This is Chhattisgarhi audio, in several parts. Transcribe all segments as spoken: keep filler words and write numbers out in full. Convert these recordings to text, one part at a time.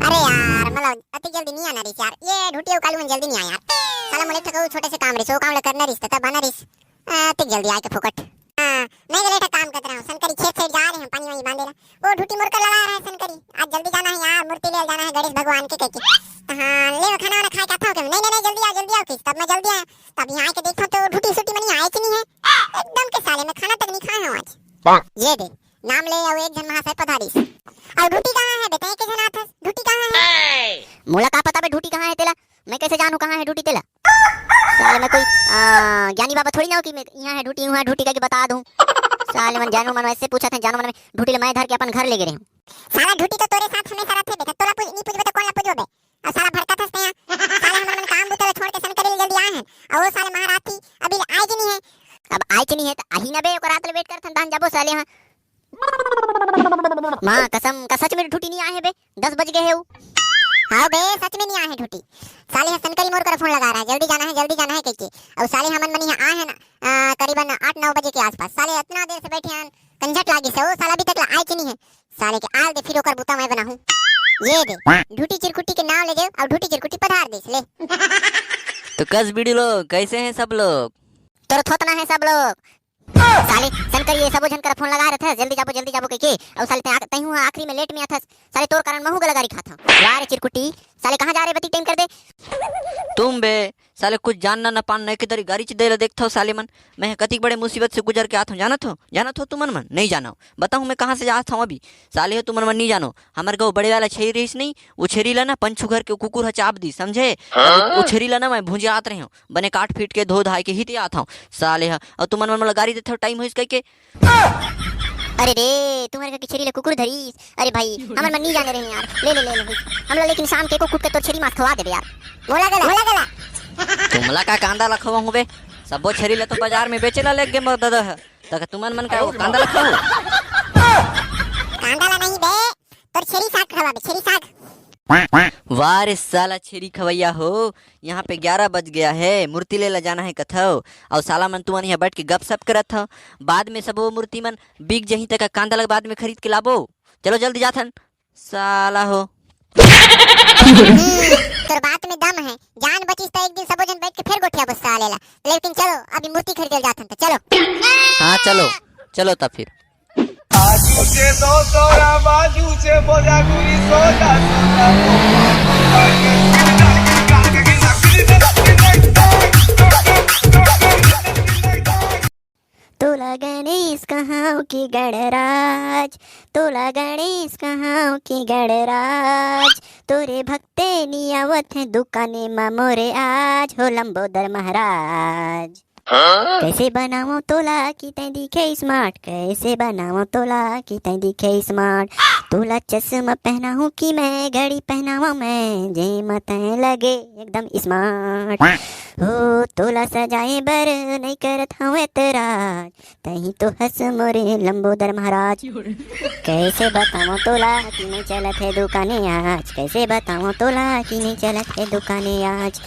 अरे यार, मतलब अतिक जल्दी नहीं आना रिस यार। ये ढूटी अउ कालू मन जल्दी नहीं आए यार। साला मोला एक ठो छोटे से काम रिस, वो काम ला करना रिस, तब आना रिस। अतिक जल्दी आए के फोकट। हाँ, नहीं गले एक ठो काम करत रहा हूँ, सनकरी खेत साइड जा रहे हैं पानी वानी बांधे ला। वो ढूटी मोर कर लड़ा रहा है सनकरी, आज जल्दी जाना है यार, मूर्ति ले जाना है गणेश भगवान के कह के। हाँ, ले वो खाना वाना खा के आता हूँ। नहीं नहीं नहीं, जल्दी आओ, जल्दी आओ किस, तब मैं जल्दी आया। तब यहाँ आके देखता हूँ तो ढूटी सूटी मनी आए कि नहीं है। एकदम के साले, मैं खाना तक नहीं खाया हूँ आज। ये दे, नाम ले अउ एक झन महाशय पधारिस। अउ ढूटी कहाँ है बेटा? एक झन आथस, ढूटी कहाँ है? मोला का पता बे ढूटी कहाँ है तेला? मैं कैसे जानूं कहाँ है ढूटी तेला? साले मैं कोई, आ, ज्ञानी बाबा थोड़ी ना हो कि मैं यहाँ है ढूटी, वहाँ ढूटी करके बता दूं। साले मन जानू मन वैसे पूछा थे, जानू मन में ढूटी ले मैं धर के अपन घर ले गे रहे हूँ। साला ढूटी तो तोरे साथ हमेशा रहते बेटा, तोला पूछ, नहीं पूछबे तो कौन ला पूछबे बे? अउ साला भड़कत हस तें। साले हमर मन काम बुता ला छोड़ के सनकरी ले जल्दी आए हैं। अउ वो साले महाराज थी अभी ले आए कि नहीं है? अब आए कि नहीं है तो आही ना बे, ओकर रात ले वेट करथन, तहन जाबो साले हाँ। माँ कसम का सच में ढूटी नहीं आए है बे, दस बज गए है उ। हाँ बे, सच में नहीं आए है ढूटी। साले ह सनकरी मोर कर फोन लगा रहा है, जल्दी जाना है, जल्दी जाना है कह के। अउ साले हमन मन यहाँ आए हैं ना, आ, करीबन आठ नौ बजे के आसपास। साले इतना देर से बैठे हैं, कंझट लागी से, वो साला अभी तक ला आए कि नहीं है। साले के आल दे, फिर ओकर बुता मैं बनाहूँ। ये दे, ढूटी चिरकुटी के नाम ले दे, अउ ढूटी चिरकुटी पधार दे ले। तो कस बीड़ी लोग, कैसे हैं सब लोग? तोर थोतना है सब लोग। साले सनकरी ये सबो झन कर फोन लगा रहे थे, जल्दी जाबो, जल्दी जाबो कह के। अउ साले तैं आ-, तैं हूँ आखिरी में लेट में आथस। साले तोर कारण महू गला गारी खात हूँ। वाह रे चिरकुटी, साले कहाँ जा रहे बती टाइम कर दे। तुम बे, साले कुछ जानना न पान न के दरी गारी चिदे ला देखत हो साले मन। मैं कतिक बड़े मुसीबत से गुजर के आत हूँ, जानत हो, जानत हो तुमन मन? नहीं जानो। बताऊँ मैं कहाँ से जात हूँ अभी। साले हो तुमन मन नहीं जानो। हमर गाँव बड़े वाला छेरी रहीस नहीं, वो छेरी ला ना पंचू घर के कुकुर ह चाप दी, समझे? हाँ? वो छेरी ला ना मैं भुंजात रहे हूँ, बने काट पीट के धो धाय के ही ते आत हूँ। साले ह, अउ तुमन मन मोला गारी देथव टाइम होइस कहिके। अरे रे, तुम्हर घर के छेरी ला कुकुर धरीस। अरे भाई, हमन मन नहीं जाने रहे यार। ले ले ले ले, हमला लेकिन शाम के को कुट के तोर छेरी मांस खवा देबे यार। मोला गला, मोला गला। तुमला का कांदा ला खवाहूँ बे? सबो छेरी ला तो बाजार में बेचे ला लेग गे मोर दादा ह। तक तुमन मन का वो कांदा ला खवाहूँ? कांदा ला नहीं बे, तोर छेरी साग खवाबे, छेरी साग। वाह रे साला छेरी खवैया हो, यहाँ पे ग्यारह बज गया है, मूर्ति ले ला जाना है कथव। अउ साला मन तुमन यहाँ बैठ के गपशप करत हव, बाद में सब वो मूर्ति मन बिक जही तक कांदा लग बाद में खरीद के लाबो। चलो जल्दी जाथन साला हो। हम्म, तोर बात में दम है, जान बचिस तो एक दिन सबो जन बैठ के फिर गोठियाबो साले ला। लेकिन चलो अभी मूर्ति खरीदे जाथन तो चलो। हाँ चलो, चलो तब फिर। आजू से दो तोरा बाजू से बोला गुरी सोजा सोजा। तोला गणेश कहाव के गणराज, तोला गणेश कहाव के गणराज, तोरे भक्ते नी आवत है दुकाने मा मोरे आज, हो लंबोदर महाराज। हाँ? कैसे बनावं तोला कि तैं दिखे स्मार्ट, कैसे बनावं तोला कि तैं दिखे स्मार्ट। तोला चश्मा पहनाहूँ कि मैं घड़ी पहनावं मैं, जेमा तैं लगे एकदम स्मार्ट। हो तोला सजाए बर नहीं करत हवं एतराज, तहीं तो हस मोरे लंबोदर महाराज। कैसे बतावं तोला कि नहीं चलत है दुकाने आज, कैसे बतावं तोला कि नहीं चलत है दुकाने आज।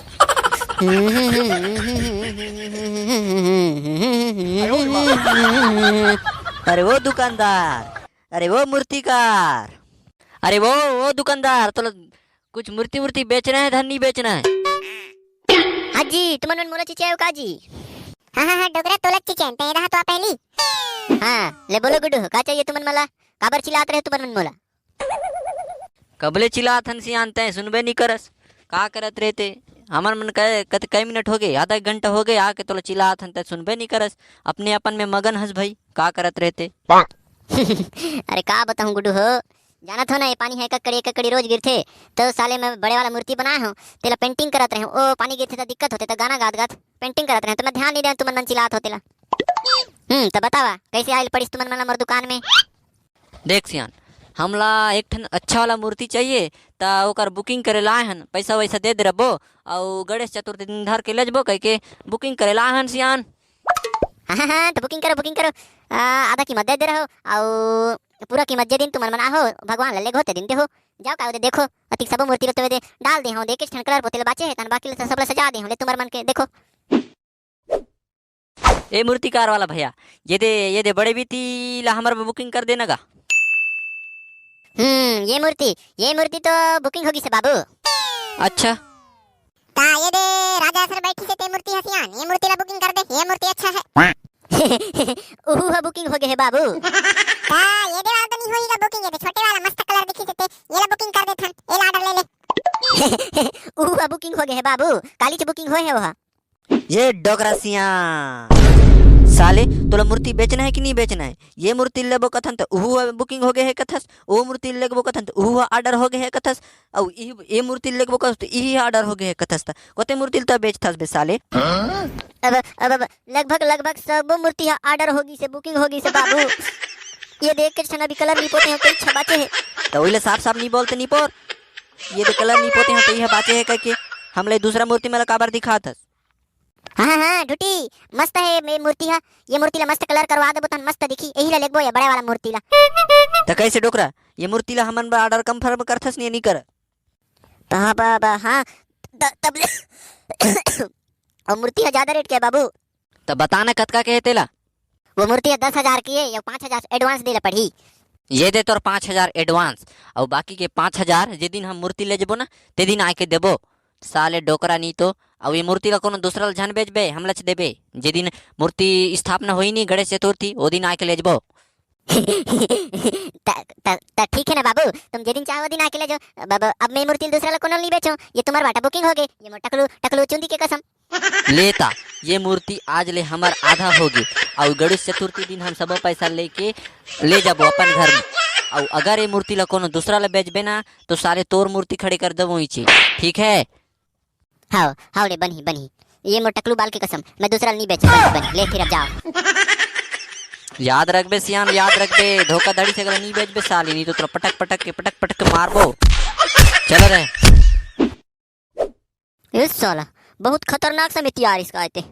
अरे वो दुकानदार, अरे वो मूर्तिकार, अरे वो, वो दुकानदार, तोला कुछ मूर्ति वूर्ति बेचना है धन नहीं बेचना है? हाँ जी, तुमन मन मोला चिचियायो का जी? हाँ हाँ हाँ, डोकरा तोला चिचियान, तैं एदा तो आ पहली। हाँ, ले बोलो गुड्डू, का चाहिए तुमन मला? काबर चिल्लात रहे तुमन मन मोला? कबले चिल्लात हन सियान, तैं सुनबे नहीं करस। का करत रहे ते? हमर मन कहे कत कई मिनट हो गए, आधा एक घंटा हो गए, आके तोला चिल्लात हन, तैं सुनबे नहीं करस। अपने अपन में मगन हस भाई, का करत रहे ते? अरे का बताऊं गुड्डू हो, जानत हो ना, ये पानी है ककड़ी ककड़ी रोज गिरथे, तो साले मैं बड़े वाला मूर्ति बनाए हूँ, तेला पेंटिंग करत रहे हूँ, ओ पानी गिरथे तो दिक्कत होथे, तो गाना गात गात पेंटिंग करत रहे हूँ, तो मैं ध्यान नहीं दे, तुमन मन चिल्लात हो तेला। हम्म, तो बतावा कैसे आयल पड़िस तुमन मन ला मोर दुकान में? देख सियान, हमला एक ठन अच्छा वाला मूर्ति चाहिए, त ओकर बुकिंग करे लाए हन, पैसा वैसा दे दे रबो, अउ गणेश चतुर्थी दिन धर के ले जबो कह के बुकिंग करे लाए हन सियान। हाँ हाँ हाँ, तो बुकिंग करो, बुकिंग करो। आ, आधा कीमत दे दे रहो, अउ पूरा कीमत जे दिन तुमन मन आहो, भगवान ला लेगो ते दिन देहो। जाओ का ओदे देखो, अतिक सबो मूर्ति ल तो दे डाल दे हूँ, देखे ठन कलर पोते ल बाचे है, तन बाकी ल तो सब ल सजा दे हूँ, ले तुमर मन के देखो। ए मूर्तिकार वाला भैया, ये दे, ये दे बड़े बीती ला हमर बुकिंग कर देना गा। हम्म, ये मूर्ति, ये मूर्ति तो booking होगे हे बाबू। अच्छा। ता ये दे राजा सर बैठिस हे ते मूर्ति ह सियान, ये मूर्ति ला booking कर दे, ये मूर्ति अच्छा हे। उहू ह booking होगे हे बाबू। ता ये दे वाला तो नहीं होही गा booking, ये दे छोटे वाला मस्त colour दिखिस हे ते, ये ला booking कर देथन, ये ला order ले ले। उहू ह booking होगे हे बाबू, कालीच booking होय हे ओहा। ये डोकरा सियान, साले तोला मूर्ति बेचना हे कि नहीं बेचना हे? ये मूर्ति लेबो कथन त उहू ह booking होगे हे कथस, ओ मूर्ति लेबो कथन त उहू ह order होगे हे कथस, अउ इही, ये मूर्ति लेबो कथस त इही ह order होगे हे कथस, त कोते मूर्ति ल त बेचथस बे साले? अब, अब, अब लगभग, लगभग सबो मूर्ति ह order होगिस हे, booking होगिस हे बाबू। ये देख के छना भी colour नहीं पोते हो, कई छबाचे हे। त ओइला साफ साफ नहीं बोलते नहीं पोर। ये दे colour नहीं पोते हो, त इही ह बाचे हे कहिके हमला दूसरा मूर्ति मन ला काबर दिखाथस? हाँ, हाँ, हाँ, ढुटी, मस्त हे ये मूर्ति ह। ये मूर्ति ला मस्त colour करवा देबो तहन मस्त दिखी। यही ला लेगबो ये बड़े वाला मूर्ति ला। त कैसे डोकरा, ये मूर्ति ला हमन बर order confirm करथस नहीं, नहीं कर? त हाँ, बा, बा, हाँ, त-, तब ले। अउ मूर्ति ह ज्यादा rate के हे बाबू। त बता ना कतका के हे तेला? वो मूर्ति ह दस हजार के हे, ये पाँच हजार advance दे ला पड़ही। ये दे तोर पाँच हजार advance, अउ बाकी के पाँच हजार जे दिन हम मूर्ति ले जबो ना, ते दिन आके देबो। साले डोकरा नी तो, अउ ये मूर्ति ला कोनो दूसरा ला झन बेचबे, हमलाच देबे। जे दिन मूर्ति स्थापना होही नी गणेश चतुर्थी, ओ दिन आके ले जबो। त, त, त ठीक हे ना बाबू, तुम जे दिन चाहो ओ दिन आके ले जाओ। अब, अब, अब मैं मूर्ति दूसरा ला कोनो नी बेचो, ये तुम्हार बाटा booking होगे, ये मोर टकलू, टकलू चुंदी के कसम। लेता, ये मूर्ति आज ले हमर आधा होगे, अउ गणेश चतुर्थी दिन हम सबो पैसा लेके ले जाबो अपन घर में। अउ अगर ये मूर्ति ला कोनो दूसरा ला बेचबे ना, तो साले तोर मूर्ति खड़े कर देबो इचे, ठीक है? हाव, हाव रे, बनही, बनही। ये मोर टकलू बाल के कसम, मैं दूसरा ला नी बेचो, बनही, बनही, ले फिर अब जाओ। याद रखबे सियान, याद रखबे, धोखाधड़ी से अगर नी बेचबे साले, नी तो तोला पटक पटक के, पटक पटक के मारबो। चलो रे। ए साला, बहुत खतरनाक समिति आ रही इसका आते।